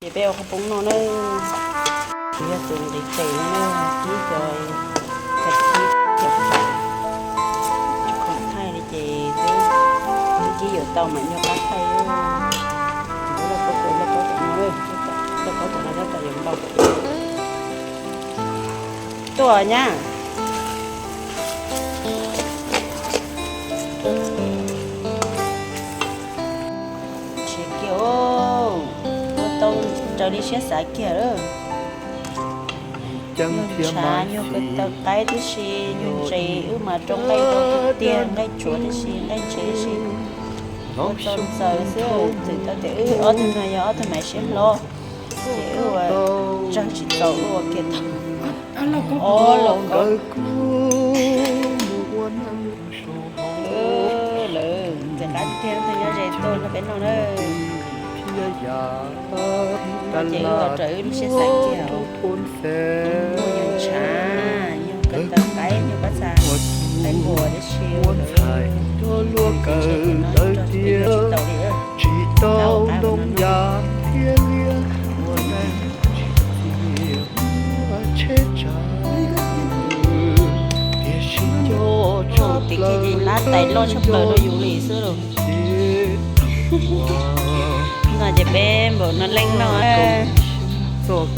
Ces peb ua qhov poob no na, yog tus nqis tes no na, ib co ka tib cov khoom thaij li ces twb, twb cib yuav tau mam nyuag qab thaij. Loj paub, loj paub tom no, loj paub tom no tab tom yuav npau. Tuaj nyab. Tsis kiag, ua tau raws li siab xav kiag lawm. Nyuag ntshav nyuag ko taw qaib tib si, nyuag ntses wb mas rau nqaij rau tiag, nqaij tsuav tib si, nqaij ntses tib si. Ua txaus ntxaws xwb, txwm tau tias wb ob tug no yog ob tug maiv siab hlob, ces wb ua tsawg tsis txaus wb ua kiag tau ob los ko. Lawv ntxim qab tiag, tus nyob ze tuaj nrog peb noj na. Ces wb los raws wb lub siab xav kiag, muaj nyuag ntshav, nyuag ko taw qaib, nyuag pob txha qaib npua tib si, lawv tsis tau li. Tim kiag ces lab tais loj tshaj plaws rau yus li xwb los. No ces peb npaum no leej no. Tus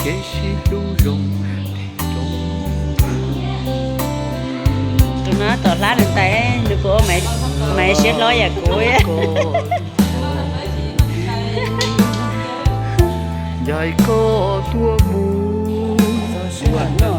no tom hlab nws tais, nws puas ua maiv siab hlob yam kuv. Ncaim koj tuaj mus ua neej